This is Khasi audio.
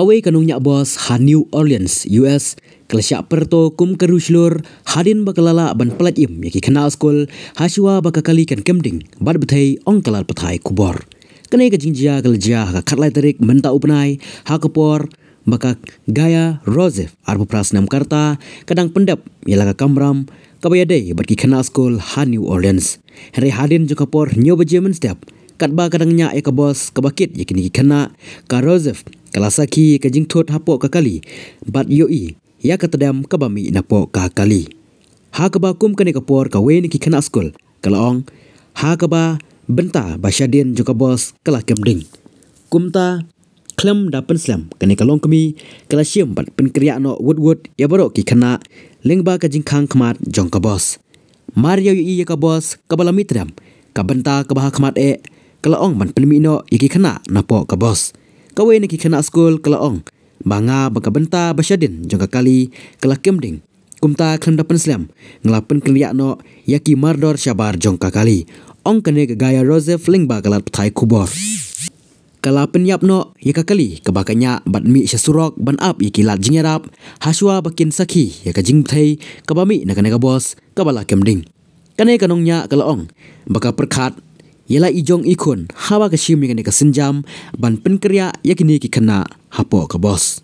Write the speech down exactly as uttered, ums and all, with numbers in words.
Kawei ka nongñiah bos ha New Orleans, U S, ka la shah pyrto kum ka riewshlur hadien ba ka la lah ban pyllait im ïa ki khynnah skul, hashwa ba ka kali kan kem ding bad bthei, ong ka lad pathai khubor. Kane ka jingjia ka la jia ha ka khatlai tarik mynta u bnai, ha ka por ba ka Gaia Joseph, arphew phra snem ka rta, ka dang pyndep ïa la ka kamram kaba ïadei bad ki khynnah skul ha New Orleans. Hynrei hadien jong ka por hynñiew baje mynstep, katba ka dang ñiah ïa ka bos kaba kit ïa kine ki khynnah, ka Joseph ka la sakhi ïa ka jingthut hapoh ka kali bad ïohi ïa ka tdem kaba mih napoh ka kali. Ha kaba kum kane ka por, kawei na ki khynnah skul ka la ong, ha kaba bynta ba shadien jong ka bos ka la kem ding. Kumta, khlem da pynslem, kane ka longkmie ka la shim bad pynkynriah noh wut wut ïa baroh ki khynnah lyngba ka jingkhang khmat jong ka bos. Mar ïa ïohi ïa ka bos kaba la mih tdem, ka bynta kaba ha khmat eh ka la ong ban pynmih noh ïa ki khynnah napoh ka bos. Kawei na ki khynnah skul ka la ong, ba nga ba ka bynta ba shadien jong ka kali ka la kem ding. Kumta khlem da pynslem, nga la pynkynriah noh ïa ki mardor shabar jong ka kali, ong kane ka Gaia Joseph lyngba ka lad pathai khubor. Ka la pynïap noh ïa ka kali kaba ka ñiah bad mih sha surok ban ap ïa ki lad jingïarap, hashwa ba kin sakhi ïa ka jingbthei kaba mih na kane ka bos kaba la kem ding. Kane ka nongñiah ka la ong ba ka pyrkhat ïa la i jong i khun haba ka shim ïa kane ka sienjam ban pynkynriah ïa kine ki khynnah hapoh ka bos.